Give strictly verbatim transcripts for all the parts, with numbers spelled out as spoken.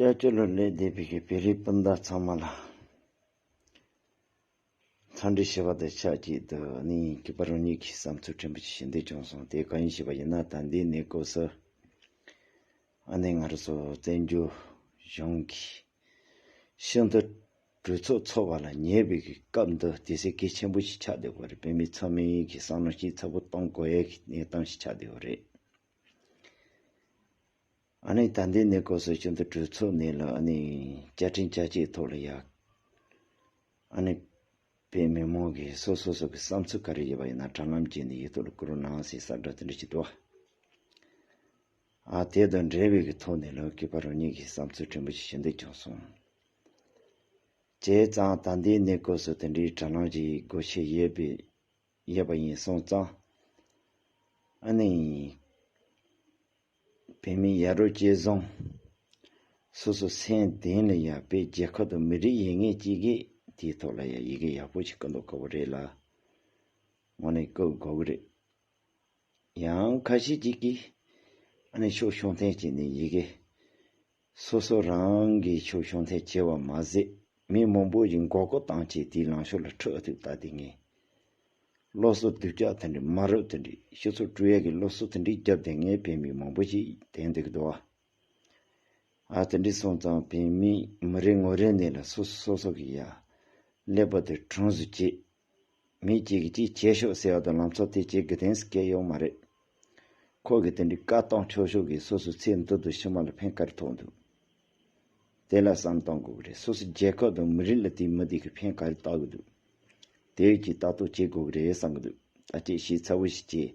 ཡ། སྤྱི་ལོ་ལས་འདས་པའི་གི་བོད་རིགས་སྤུན་ཟླ་ཚང་མ་ལ་འཚམས་འདྲི་ཞུ་བ་དང་ཆབས་ཅིག་ཏུ་ནི་གུས་པ་རང་ཉིད་ཀྱི་བསམ་ཚུལ་ཕྲན་བུ་ཞིག་ཞུ་འདོད་བྱུང་སོང་། དེ་གང་ཡིན་ཞུས་པ་ཡིན་ན། ད་ལྟའི་གནས་སྐབས་སུ་ཨ་ནི་ང་རང་ཚོ་བཙན་བྱོལ་གཞུང་གིས་ཤིན་ཏུ་གྲོས་ཚོགས་འཚོགས་པ་ལ་ཉེ་བའི་གི་སྐབས་འདི་དུས་ཚོད་གལ་ཆེན་པོ་ཞིག་ཆགས་བསྡད་ཡོད་རེད། བོད་མི་ཚང་མས་གི་བསམ་བློ་གཅིག་ཚ་པོ་གཏོང་དགོས་ཡས་ཀྱི་གནས་སྟངས་ཤིག་ཆགས་བསྡད་ཡོད་རེད། ཨ་ནི་ད་ལྟའི་གནས་སྐབས་སུ་ཤིན་ཏུ་གྲོས་ཚོགས་ནས་ལ་ཨ་ནི་བཅའ་ཁྲིམས་བཅའ་ཆད་ཐོག་ལ་ཡ། ཨ་ནི་བོད་མི་མང་གིས་སོ་སོ་སོ་གི་བསམ་ཚུལ་ག་རེ་ཡོད་པ་ཡིན་ན་དྲ་ལམ་བརྒྱུད་ནས་ཡིག་ཐོག་ལ་བསྐུར་རོགས་གནང་ཟེར་གསལ་བསྒྲགས་དེ་འདྲ་ཞིག་འདུག་བ། ཨ་དེ་དང་འབྲེལ་བའི་གི་ཐོག་ནས་ལ་གུས་པ་རང་ཉིད་ཀྱི་བསམ་ཚུལ་ཕྲན་བུ་ཞིག་ཞུ་འདོད་བྱུང་སོང་། བྱས་ཙང་ད་ལྟའི་གནས་སྐབས་སུ་དེ་འདྲའི་དྲ་ལམ་ཞིག་སྒོ་ཕྱེ་ཡོད་པའི་ཡོད་པ་ཡིན་སོང་ཙང་། ཨ་ནི་བོད་མི་ཡ་རབས་སྤྱི་བཟང་སོ་སོ་སེམས་གཏིང་ལ་ཡ་བོད་རྒྱལ་ཁབ་དང་མི་རིགས་ཡིན་མཁན་གཅིག་གིས་དེའི་ཐོག་ལ་ཡ་ཡི་གེ་ཡག་པོ་ཞིག་བསྐུར་འདུག་དགོས་པ་རེད་ལ། དངོས་གནས་བསྐུར་དགོས་ཀྱི་རེད། ཡང་ཁ་ཤས་ཅིག་གིས་ཨ་ནི་ཤོག་བྱང་འཐེན་བྱས་ནས་ཡི་གེ་སོ་སོ་རང་གིས་ཤོག་བྱང་འཐེན་བྱས་པ་མ་ཟད། མི་མང་པོ་ཞིག་མགོ་སྐོར་བཏང་བྱས་དེའི་ལངས་ཕྱོགས་ལ་ཁྲག་ཐུག་བཏང་བསྡད་མཁན། སློབ་གསོ་སྡུག་ཅག་དེ་འདྲའི་མ་རབས་དེ་འདྲའི་སྤྱི་ཚོགས་དཀྲུག་ཡས་ཀྱི་སློབ་གསོ་དེ་འདྲའི་བརྒྱབ་བསྡད་མཁན་བོད་མི་མང་པོ་ཞིག་དེ་འདུག་འདུག་བ། ཨ་དེ་འདྲའི་སོང་ཙང་བོད་མི་མི་རེ་ངོ་རེ་ནས་ལ་སོ་སོ་སོ་གི་ཡ་ཀླད་པ་དེ་གྲངས་སུ་བྱེད། མི་གཅིག་གིས་གཅིག་བྱེད་ཤོག་ཟེར་བ་དང་ལམ་སང་དེ་བྱེད་དགོས་དོན་སྐད་ཡོད་མ་རེད། ཁོ་གིས་དེ་འདྲའི་བཀའ་བཏང་ཆོག་ཆོག་གིས་སོ་སོའི་ཚེ་འདི་དང་ཕྱི་མ་ལ་ཕན་ག་རེ་ཐོགས་འདུག། དེ་ལ་བསམ་བཏང་དགོས་ཀྱི་རེད། སོ་སོའི་རྒྱལ་ཁབ་དང་མི་རིགས་ལ་དེའི་མི་དེ་གིས་ཕན་ག་རེ་བཏགས་ཀྱི་འདུག། དེ་གི་ལྟ་རྟོག་བྱེད་དགོས་ཀྱི་རེད་བསམ་གྱི་འདུག། ད་ཅིག་ཞིབ་ཚགས་པོ་ཞིག་བྱས།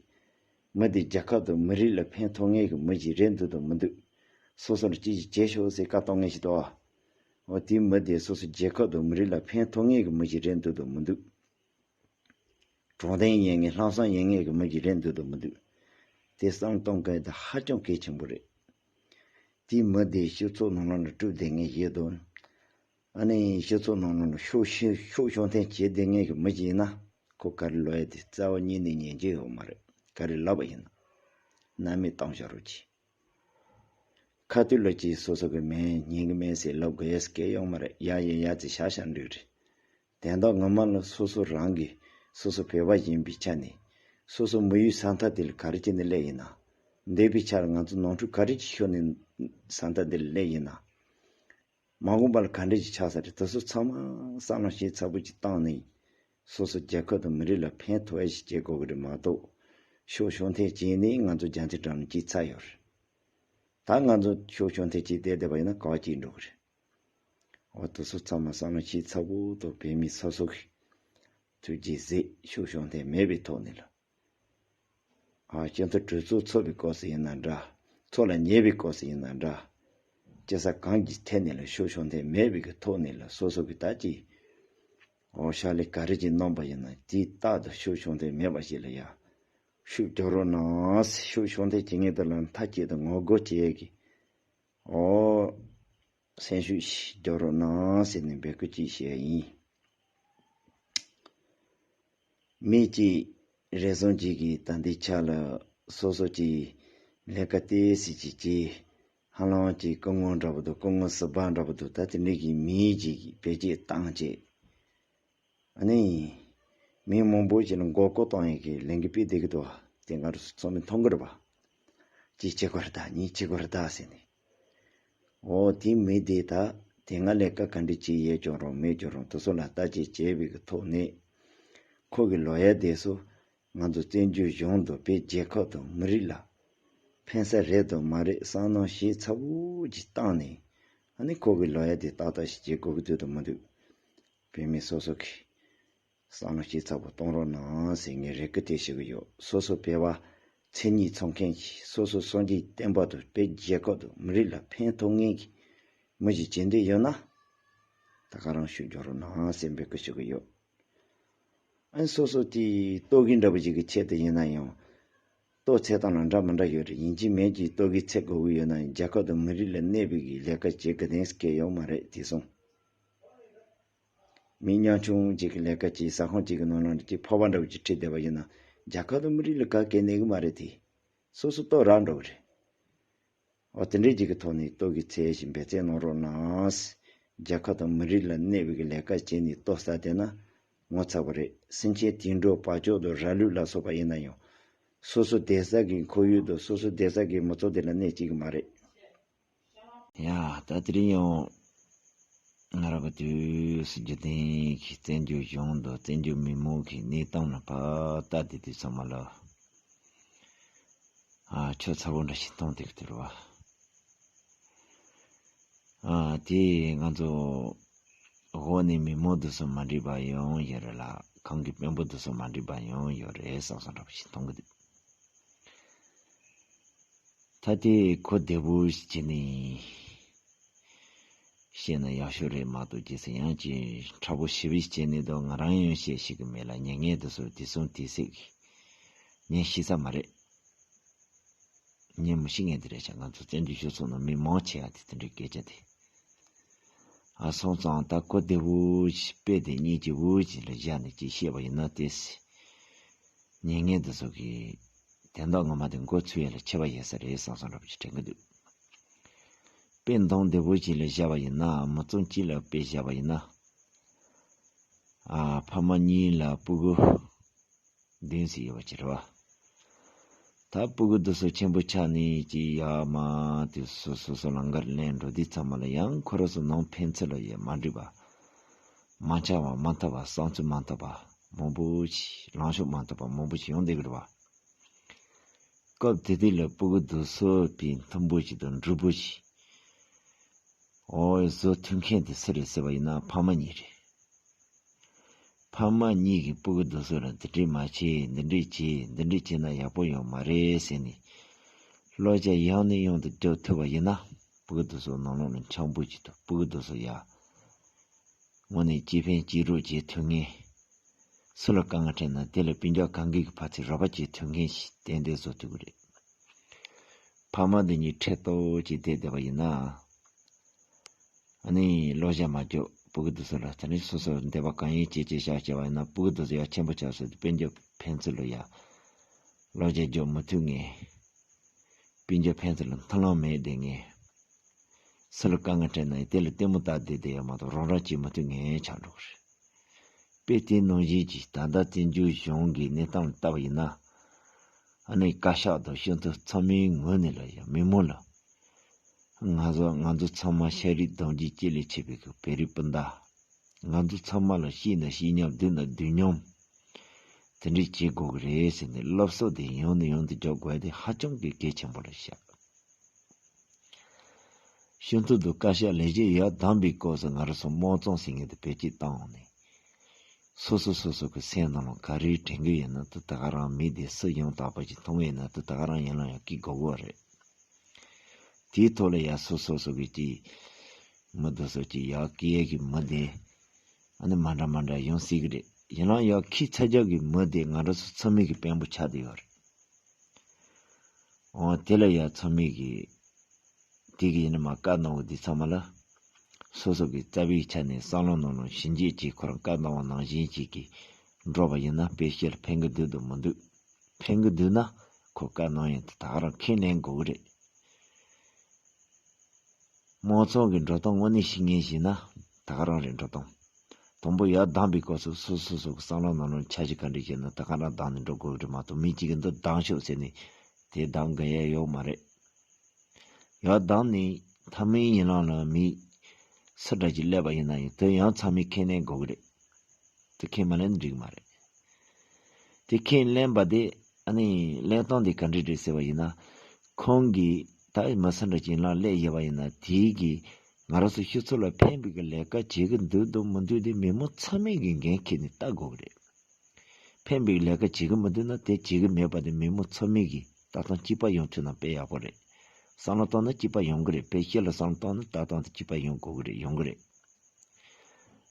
མི་དེ་རྒྱལ་ཁབ་དང་མི་རིགས་ལ་ཕན་ཐོགས་ངེས་ཀྱི་མི་ཞིག་རེད་འདུག་དང་མི་འདུག། སོ་སོར་ཅི་ཞིག་བྱེད་ཤོག་ཟེར་བཀའ་གཏོང་མཁན་ཞིག་འདུག་བ། འོ་དེའི་མི་དེ་སོ་སོའི་རྒྱལ་ཁབ་དང་མི་རིགས་ལ་ཕན་ཐོགས་ངེས་ཀྱི་མི་ཞིག་རེད་འདུག་དང་མི་འདུག། དྲང་བདེན་ཡིན་ངེས་ལྷག་བསམ་ཡིན་ངེས་ཀྱི་མི་ཞིག་རེད་འདུག་དང་མི་འདུག། དེ་བསམ་གཏོང་མཁན་དེ་ཧ་ཅང་གལ་ཆེན་པོ་རེད། དེའི་མི་དེ་སྤྱི་ཚོགས་ནང་ལོགས་ལ་སྒྲུབ་བསྡད་མཁན་ཞིག་དང་། ཨ་ནི་སྤྱི་ཚོགས་ནང་ལོགས་ལ་ཤོག་ཤོག་ཤོག་བྱང་འཐེན་བྱེད་བསྡད་མཁན་གྱི་མི་ཞིག་ཡིན་ན། ཁོ་ག་རེ་ལབ་ཡ་དེ་རྩ་བ་ཉིད་ནས་ཉན་གྱི་ཡོད་མ་རེད། ག་རེ་ལབ་པ་ཡིན་ན། སྣང་མེད་བཏང་བཞག་རོགས་གྱིས། ཁ་ཐུག་ལ་ཅིག་སོ་སོ་གི་མིན་ཉན་གི་མིན་ཟེར་ལབ་དགོས་ཡས་སྐད་ཡོད་མ་རེད། ཡ་ཡ་ཡ་ཟེར་བཞག་བཞག་འགྲིག་རེད། དོན་དག་ངོ་མ་ལ་སོ་སོ་རང་གི་སོ་སོ་བོད་པ་ཡིན་པའི་ཆ་ནས་སོ་སོ་མི་ཡུལ་ས་མཐའ་དེ་ལ་ག་རེ་བྱས་ནས་སླེབས་ཡིན་ན། འདས་པའི་ཆར་ང་ཚོ་ནོར་འཁྲུལ་ག་རེ་ཅིག་ཤོར་ནས་ས་མཐའ་འདི་ལ་སླེབས་ཡིན་ན། མ་འོངས་པ་ལ་ག་འདྲ་ཅིག་ཆགས་ས་རེད། དེ་ཚོ་ཚང་མ་བསམ་བློ་ཞིབ་ཚགས་པོ་ཅིག་བཏང་ནས། སོ་སོ་རྒྱལ་ཁབ་དང་མི་རིགས་ལ་ཕན་ཐོགས་ཡ་ཞིག་བྱེད་དགོས་ཀྱི་རེད་མ་གཏོགས། ཤོག་བྱང་འཐེན་བྱས་ནས་ང་ཚོ་རྒྱལ་མཚན་དྲང་ནས་སྐྱིད་ཚར་ཡོད་རེད། ད་ང་ཚོ་ཤོག་བྱང་འཐེན་བྱས་བསྡད་བསྡད་པ་ཡིན་ན་ག་བ་སྐྱིད་འགྲོ་གི་རེད། འོ་དེ་ཚོ་ཚང་མ་བསམ་བློ་ཞིབ་ཚགས་པོ་དང་བོད་མི་སོ་སོ་གི་ཐུགས་རྗེས་གཟིགས། ཤོག་བྱང་འཐེན་མེད་པའི་ཐོག་ནས་ལ། ཨ་སྤྱི་འཐུས་གྲོས་ཚོགས་ཚོགས་པའི་སྐབས་སུ་ཡིན་ན་འདྲ། ཚོགས་ལ་ཉེ་བའི་སྐབས་སུ་ཡིན་ན་འདྲ། སྤྱི་ས་གང་གི་ཐད་ནས་ལ་ཤོག་བྱང་འཐེན་མེད་པའི་གི་ཐོག་ནས་ལ་སོ་སོ་གི་ད་ཅི། འོ་ཕྱག་ལས་ག་རེ་ཅིག་གནང་པ་ཡིན་ན་དེའི་རྟག་ཏུ་ཤོག་བྱང་འཐེན་མེད་པ་ཞིག་ལ་ཡ། ཤུགས་རྒྱག་རོགས་གནང་། ཤོག་བྱང་འཐེན་བྱེད་མཁན་དེ་ལ་མཐའ་གཅིག་ཏུ་ངོ་རྒོལ་བྱེད་ཡས་ཀྱི། འོ། སེམས་ཤུགས་ཤིག་རྒྱག་རོགས་གནང་ཟེར་ནས་འབོད་སྐུལ་ཅིག་བྱས་ཡིན། མི་གཅིག་རེ་ཟུང་གཅིག་གིས་ད་ལྟའི་ཆ་ལ་སོ་སོ་གཅིག་ལས་ཀ་ཏོག་ཙམ་ཅིག་བྱས། ཧ་ལམ་གཅིག་སྐུ་ངོ་འདྲ་པོ་འདུག། སྐུ་ངོ་ཟུར་པ་འདྲ་པོ་འདུག། ད་དེ་འདྲ་གི་མི་གཅིག་གིས་བེད་སྤྱོད་བཏང་བྱས། ཨ་ནི། མི་མང་པོ་ཞིག་ལ་མགོ་སྐོར་བཏང་ཡས་ཀྱི་ལས་འགུལ་སྤེལ་བསྡད་ཀྱི་འདུག། དེ་ང་རང་ཚོ་ཚང་མས་མཐོང་གི་རེད་པ། གཅིག་བྱེད་དགོས་རེད་ད། གཉིས་བྱེད་དགོས་རེད་ད་ཟེར་ནས། འོ་དེ་མི་དེ་ད་དེ་སྔ་ལས་ཀ་ག་འདྲ་བྱས་ཡོད་ཀྱང་རུང་མེད་ཀྱང་རུང་དེ་ཚོ་ལ་བརྟག་དཔྱད་བྱས་པའི་གི་ཐོག་ནས། ཁོ་གི་ལོ་ཡ་དེ་ཚོ་ང་ཚོ་བཙན་བྱོལ་གཞུང་དང་བོད་རྒྱལ་ཁབ་དང་མི་རིགས་ལ་ཕན་ས་རེད་དང་མ་རེད་བསམ་གནང་ཞིབ་ཚགས་པོ་ཅིག་བཏང་ནས། ཨ་ནི་ཁོ་གི་ལོ་ཡ་དེ་ཏག་ཏག་ཞིག་བྱེད་དགོས་ཀྱི་འདུག་དང་མི་འདུག། བོད་མི་སོ་སོ་གིས་བསམ་བློ་ཞིབ་ཚགས་པོ་གཏོང་རོགས་གནང་ཟེར་ངས་རེ་སྐུལ་དེ་ཞུ་གི་ཡོད། སོ་སོ་བོད་པ་མཚན་ཉིད་ཚང་མཁན་གྱི་སོ་སོ་སངས་རྒྱས་བསྟན་པ་དང་བོད་རྒྱལ་ཁབ་དང་མི་རིགས་ལ་ཕན་ཐོགས་མཁན་གྱི་མི་ཞིག་བྱེད་འདོད་ཡོད་ན། ད་ག་རང་ཤུགས་རྒྱག་རོགས་གནང་ཟེར་འབོད་སྐུལ་ཞུ་གི་ཡོད། ཨ་ནི་སོ་སོ་དེའི་ལྟོ་གོས་འདྲ་པོ་ཞིག་གི་ཆེད་དུ་ཡིན་ན་ཡང་། ལྟོ་ཚད་སྟངས་ལ་འདྲ་མི་འདྲ་ཡོད་རེད། ཡིན་གཅིག་མིན་གཅིག་ལྟོ་གོས་ཚད་དགོས་ཀྱི་ཡོད་ན་ཡང་རྒྱལ་ཁབ་དང་མི་རིགས་ལ་གནོད་པའི་གི་ལས་ཀ་བྱེད་དགོས་དོན་སྐད་ཡོད་མ་རེད་དེ་སོང་། མི་ཉམ་ཆུང་ཅིག་གི་ལས་ཀ་ཅིག་ཟ་ཁང་ཅིག་གི་ནང་ལ་ཅིག་ཕོར་པ་འདྲ་པོ་ཅིག་ཁྲིད་བསྡད་པ་ཡིན་ན་རྒྱལ་ཁབ་དང་མི་རིགས་ལ་ག་གེ་གནོད་གི་མ་རེད་དེ། སོ་སོ་ལྟོ་རག་འགྲོ་གི་རེད། འོ་དེ་འདྲའི་ཅིག་གི་ཐོག་ནས་ལྟོ་གི་ཚད་ཞིག་འབད་བརྩོན་གནང་རོགས་གནང་། རྒྱལ་ཁབ་དང་མི་རིགས་ལ་གནོད་པའི་གི་ལས་ཀ་བྱས་ནས་ལྟོ་ཟ་བསྡད་ན་ངོ་ཚ་བ་རེད། སེམས་ཅན་དུད་འགྲོ་བག་ཅོག་དང་ར་ལུག་ལ་སོགས་པ་ཡིན་ན་ཡང་། སོ་སོ་བསྡད་ས་གི་ཁོར་ཡུག་དང་སོ་སོ་བསྡད་ས་གི་མི་ཚོགས་དེ་ལ་གནོད་བྱེད་ཀྱི་མ་རེད། ཡ། ད་དེ་རིང་ཡང་ང་རང་གི་དུས་སུ་རྒྱུ་ལྡན་གྱི་བཙན་བྱོལ་གཞུང་དང་བཙན་བྱོལ་མི་མང་གི་གནས་སྟངས་ལ་ཕར་ལྟ་དེ་དུས་ཚང་མ་ལ་ཨ་ཆུ་ཚ་བོ་འདྲ་ཞིག་མཐོང་དེ་གི་དུས་རེད་བ། ཨ་དེ་ང་ཚོ་འོག་ནས་མི་མང་དེ་ཚོ་མ་འགྲིག་པ་ཡང་ཡོད་རེད་ལ། གང་གི་དཔོན་པོ་དེ་ཚོ་མ་འགྲིག་པ་ཡང་ཡོད་རེད་བསམ་བསམ་འདྲ་པོ་ཞིག་མཐོང་གི་འདུག་ད་དེ་གོ་བདེ་པོ་ཞིག་བྱས་ནས་བཤད་ན་ཡག་ཤོས་རེད་མ་གཏོགས། རྗེས་སུ་ཡང་ཅིག་ཁྲ་པོ་ཞེ་པོ་ཞིག་བྱས་ནས་དང་ང་རང་ཡང་བཤད་ཤེས་ཀྱི་མེད་ལ། ཉན་མཁན་དེ་ཚོ་དེ་སོང་དེ་སྲིད་ཉན་ཤེས་ས་མ་རེད། ཉན་མི་ཤེས་མཁན་དེ་རེད་ཤག་ང་ཚོ་བཙན་བྱོལ་སྤྱི་ཚོགས་ནང་མི་མང་ཆེ་བ་དེ་དེ་འདྲའི་སྐད་ཆ་དེ། ཨ་སོང་ཙང་ད་གོ་བདེ་པོ་ཞིག་དཔེ་དེ་སྙིང་རྗེ་པོ་ཞིག་ལ་བཞག་ནས་ཅིག་བཤད་པ་ཡིན་ན་དེ་ཉན་མཁན་དེ་ཚོ་གིས་དོན་དག་ངོ་མ་དེ་མགོ་ཚོས་ཡ་ལ་ཆེ་བ་ཡོད་ས་རེད་བསམ་བསམ་འདྲ་པོ་ཞིག་དྲན་གྱི་འདུག་དཔེ་མདོང་བདེ་པོ་ཞིག་ལ་བཞག་པ་ཡིན་ན། མི་ཚང་གཅིག་ལ་དཔེ་བཞག་པ་ཡིན་ན། ཨ་ཕ་མ་གཉིས་ལ་སྤུ་གུ་བདུན་ཙམ་ཡོད་པ་ཅིག་རེད་བ། ད་སྤུ་གུ་དེ་ཚོ་ཆེན་པོ་ཆགས་ནས་ཅིག་ཡར་མར་དེ་སོ་སོ་སོ་ལམ་ཁར་ལེན་འགྲོ་དུས་ཚང་མ་ལ་ཡང་ཁོ་རང་ཚོ་ནང་ཕན་ཚུན་ལ་ཡང་མ་འགྲིག་པ། མ་འཆམ་པ། མ་འཐབ་པ། བསམ་ཚུལ་མ་འཐབ་པ་མང་པོ་ཞིག་ལངས་ཕྱོགས་མ་འཐབ་པ་མང་པོ་ཞིག་ཡོང་བསྡད་ཀྱི་རེད་བ། སྐབས་དེ་དུས་ལ་སྤུ་གུ་དེ་ཚོ་དཔེ་མཐུན་པོ་ཞིག་དང་འགྲིག་པོ་ཞིག་ཨོ་བཟོ་ཐུབ་མཁན་དེ་སུ་རེད་ཟེར་བ་ཡིན་ན་ཕ་མ་གཉིས་རེད། ཕ་མ་གཉིས་ཀྱིས་སྤུ་གུ་དེ་ཚོ་ལ་འདི་འདྲས་མ་བྱེད། འདི་འདྲས་བྱེད། འདི་འདྲས་བྱེད་ན་ཡག་པོ་ཡོད་མ་རེད་ཟེར་ནས་བློ་འཚབ་ཡང་ནས་ཡང་དུ་རྒྱག་ཐུབ་པ་ཡིན་ན། སྤུ་གུ་དེ་ཚོ་ནང་ལོགས་ལ་འཆམ་པོ་ཅིག་དང་། སྤུ་གུ་དེ་ཚོ་ཡ་དངོས་གནས་སྐྱེ་ཕན་སྐྱེ་རོགས་བྱེད་ཐུབ་མཁན། སུ་ལ་དཀའ་ངལ་འཕྲད་ན་དེ་ལ་དཔལ་འབྱོར་གང་གི་གི་ཕར་ཚུར་རོགས་པ་བྱེད་ཐུབ་མཁན་ཞིག་ཏན་ཏན་བཟོ་ཐུབ་ཀྱི་རེད། ཕ་མ་འདི་གཉིས་འཕྲད་ཐོག་ཅིག་བསྡད་བསྡད་པ་ཡིན་ན། ཨ་ནི་བློ་འཚབ་མ་རྒྱོབ། སྤུ་གུ་དེ་ཚོ་ལ་དེ་ནས་སོ་སོར་འདོད་པ་གང་ཡིན་བྱེད་བྱེད་བྱ་བྱས་པ་ཡིན་ན། སྤུ་གུ་དེ་ཚོ་ཡར་ཆེན་པོ་ཆགས་ཚར་དུས་དཔལ་འབྱོར་ཕན་ཚུན་ལ་ཡ་བློ་འཚབ་རྒྱོབ་མི་ཐུབ་མཁན། དཔལ་འབྱོར་ཕན་ཚུན་ལ་མཐུན་ལམ་མེད་བསྡད་མཁན། སུ་ལ་དཀའ་ངལ་འཕྲད་ན་ཡང་དེ་ལ་ལྟད་མོ་ལྟ་བསྡད་བསྡད་ཡོད་མ་གཏོགས་རོགས་རམ་བྱེད་མི་ཐུབ་མཁན་ཆགས་འགྲོ་གི་རེད། དཔེ་དེ་ནང་བཞིན་གྱི་ད་ལྟ་བཙན་བྱོལ་གཞུང་གི་གནས་སྟངས་ལ་བལྟ་བ་ཡིན་ན། ཨ་ནི་བཀའ་ཤག་དང་སྤྱི་འཐུས་ཚང་མའི་ངོས་ནས་ལ་ཡང་མི་མང་ལ། ང་ཚོ་ང་ཚོ་ཚང་མ་ཤ་རུས་གདུང་རྒྱུད་གཅིག་ལས་མཆེད་པའི་གི་བོད་རིགས་སྤུན་ཟླ། ང་ཚོ་ཚང་མ་ལ་སྐྱིད་ན་སྐྱིད་མཉམ། སྡུག་ན་སྡུག་མཉམ། དེ་འདྲས་བྱེད་དགོས་ཀྱི་རེད་ཟེར་ནས་སློབ་གསོ་དེ་ཡང་ནས་ཡང་དུ་རྒྱག་དགོས་དེ་ཧ་ཅང་གི་གལ་ཆེན་པོ་རེད་ཤག་སྤྱི་འཐུས་དང་བཀའ་ཤག་ལས་བྱེད་ཡར་བདམས་པའི་སྐབས་སུ་ང་རང་ཚོ་དམངས་གཙོ་ཟེར་མཁན་དེ་བེད་སྤྱོད་བཏང་འོང་ནས། སོ་སོ་སོ་སོ་གི་སེམས་ནང་ལ་ག་རེ་དྲན་གྱི་ཡོད་ན་དེ་ད་ག་རང་མི་དེ་སུ་ཡང་དག་པ་ཞིག་མཐོང་གི་ཡོད་ན་དེ་ད་ག་རང་ཡིད་ལ་ཡང་སྐྱེ་དགོས་ཀྱི་རེད། དེའི་ཐོག་ལ་ཡ་སོ་སོ་སོ་གི་ཅིག་མི་དེ་ཚོ་ཅིག་ཡར་སྐད་ཀྱི་མི་དེ། ཨ་ནི་མ་འདྲ་མ་འདྲ་ཡོང་སྲིད་ཀྱི་རེད། ཡིན་ནའང་ཡར་ཁྱི་ཚ་རྒྱག་གི་མི་དེ་ང་རང་ཚོ་ཚང་མའི་གི་དཔོན་པོ་ཆགས་བསྡད་ཡོད་རེད། འོ་དེ་ལ་ཡ་ཚང་མས་ཀྱི་དེ་གི་ཡིན་ནི་མ་བཀའ་གནང་བ་འདི་ཚང་མ་ལ་སོ་སོ་གི་རྩ་བའི་ཆ་ནས་བསམ་བློ་ནང་ལ་ཞིབ་འཇུག་ཅིག་ཁོ་རང་བཀའ་གནང་བ་ནང་བཞིན་ཅིག་གི་འགྲོ་བ་ཡིན་ན་དཔེ་ཤེད་ལ་ཕན་གི་འདུག་དང་མི་འདུག་ཕན་གི་འདུག་ན་ཁོ་བཀའ་གནང་ཡིན་དེ་ད་ག་རང་ཁས་ལེན་དགོས་གི་རེད། དམངས་གཙོ་གི་འགྲོ་སྟངས་དངོས་གནས་ཤེས་མཁན་ཞིག་ན་ད་ག་རང་རེད་འགྲོ་སྟངས། དང་པོ་ཡར་བདམས་པའི་སྐབས་སུ་སོ་སོ་སོ་གི་བསམ་བློ་ནང་ལ་འཆར་གཞི་ག་འདྲ་བྱས་ན་ད་ག་རང་བདམས་ནས་འགྲོ་དགོས་ཀྱི་རེད་མ་གཏོགས་མི་གཅིག་གིས་འདི་བདམས་ཤོག་ཟེར་ནས་དེ་བདམས་དགོས་ཡ་ཡོད་མ་རེད། ཡར་བདམས་ནས་མཐའ་མའི་ཡན་ལག་ལ་མི་སུ་འདྲ་ཅིག་སླེབས་པ་ཡིན་ན་ཡང་དེ་ཡང་ཚང་མས་ཁས་ལེན་དགོས་ཀྱི་རེད། དེ་ཁས་མ་ལེན་འགྲིག་མ་རེད། དེ་ཁས་ལེན་པ་དེ་ཨ་ནི་ལེན་སྟངས་དེ་ག་འདྲ་རེད་ཟེར་བ་ཡིན་ན། ཁོང་གིས་ད་མི་སུ་འདྲ་ཅིག་ལ་སླེབས་ཡོད་པ་ཡིན་ན་དེའི་གིས་ང་རང་ཚོ་སྤྱི་ཚོགས་ལ་ཕན་པའི་གི་ལས་ཀ་བྱེད་གི་འདུག་དང་མི་འདུག་དེ་མི་མང་ཚང་མས་གི་འགན་འཁྱེར་ནས་ལྟ་དགོས་གི་རེད། ཕན་པའི་ལས་ཀ་བྱེད་གི་མི་འདུག་ན་དེ་བྱེད་གི་མེད་པ་དེ་མི་མང་ཚང་མས་གི་ལྟ་སྟངས་གཅིག་པ་ཡོང་ཐུབ་ན་དཔེ་ཡག་པོ་རེད། བསམ་བློ་བཏང་ན་གཅིག་པ་ཡོང་གི་རེད། དཔེ་ཤེད་ལ་བསམ་བློ་བཏང་ན་ལྟ་སྟངས་དེ་གཅིག་པ་ཡོང་དགོས་གི་རེད། ཡོང་གི་རེད།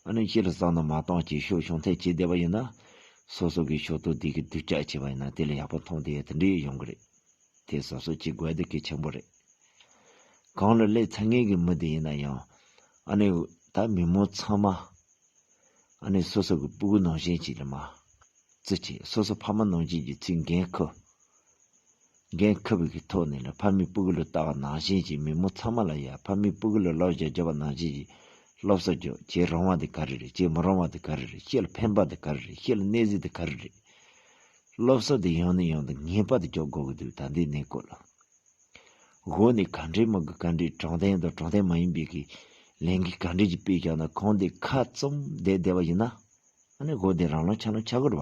ཨ་ནི་ཤི་ལ་བསམ་ན་མ་བཏང་ཅིག་ཤོག་ཤོང་ཐལ་བྱེད་བསྡད་པ་ཡིན་ན། སོ་སོ་གི་ཤོག་ཐོག་འདི་གི་སྡུག་ཅག་བྱས་པ་ཡིན་ན་དེ་ལ་ཡག་པོ་མཐོང་དེ་དེ་འདྲའི་ཡོང་གི་རེད། དེ་སོ་སོ་གཅིག་དགོས་དེ་གལ་ཆེན་པོ་རེད། གང་ལ་སླེབས་ཚར་མཁན་གི་མི་དེ་ཡིན་ན་ཡང་། ཨ་ནི་ད་མི་མང་ཚང་མ། ཨ་ནི་སོ་སོ་གི་སྤུ་གུ་ནང་བཞིན་ཅིག་ལ་མ། བརྩི་བྱས་སོ་སོ་ཕ་མ་ནང་བཞིན་གྱི་ཚིག་འགན་ཁུར། འགན་འཁུར་བའི་གི་ཐོག་ནས་ལ་ཕ་མའི་སྤུ་གུ་ལ་བལྟ་བ་ནང་བཞིན་གྱི་མི་མོ་ཚང་མ་ལ་ཡ་ཕ་མའི་སྤུ་གུ་ལ་ལབ་རྒྱག་རྒྱབ་པ་ནང་བཞིན་གྱི་སློབ་གསོ་རྒྱོབ། ཁྱེད་རང་དབང་དེ་ག་རེ་རེད། ཁྱེད་མི་རང་དབང་དེ་ག་རེ་རེད། ཁྱེད་ལ་ཕན་པ་དེ་ག་རེ་རེད། ཁྱེད་ལ་གནས་ཚུལ་དེ་ག་རེ་རེད། སློབ་གསོ་དེ་ཡང་ནས་ཡང་དུ་ངེས་པར་དུ་རྒྱོབ་དགོས་ཀྱི་འདུག་ད་འདི་གནས་སྐོར་ལ། འོག་ནས་ག་འདྲའི་མི་དགོས་ག་འདྲའི་དྲང་བདེན་དང་དྲང་བདེན་མ་ཡིན་པའི་གི་ལས་འགུལ་ག་འདྲའི་ཅིག་སྤེལ་ཀྱང་ན་ཁོང་དེ་ཁ་བཙུམ་བསྡད་བསྡད་པ་ཡིན་ན། ཨ་ནི་འོག་དེ་རང་ལ་ཆ་ན་ཆ་གི་རེད་བ།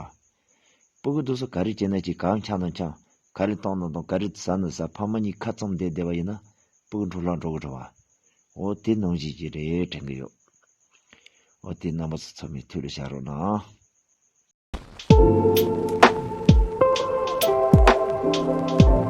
སྤུ་གུ་དེ་ཚོ་ག་རེ་བྱས་ན་ཅིག་གང་ཆགས་ན་ཆགས། ག་རེ་བཏང་ན་བཏང་། ག་རེ་ཟ་ན་ཟ། ཕ་མ་གཉིས་ཁ་བཙུམ་བསྡད་བསྡད་པ་ཡིན་ན་སྤུ་གུ་འཕྲོ་བརླག་འགྲོ་གི་རེད་བ། འོ་དེ་ནང་བཞིན་ཅིག་རེད་དྲན་གི་ཡོད། འོ་དེ་རྣམ་པ་ཚོ་ཚང་མས་ཐུགས་ལ་བཞག་རོགས་གནང་།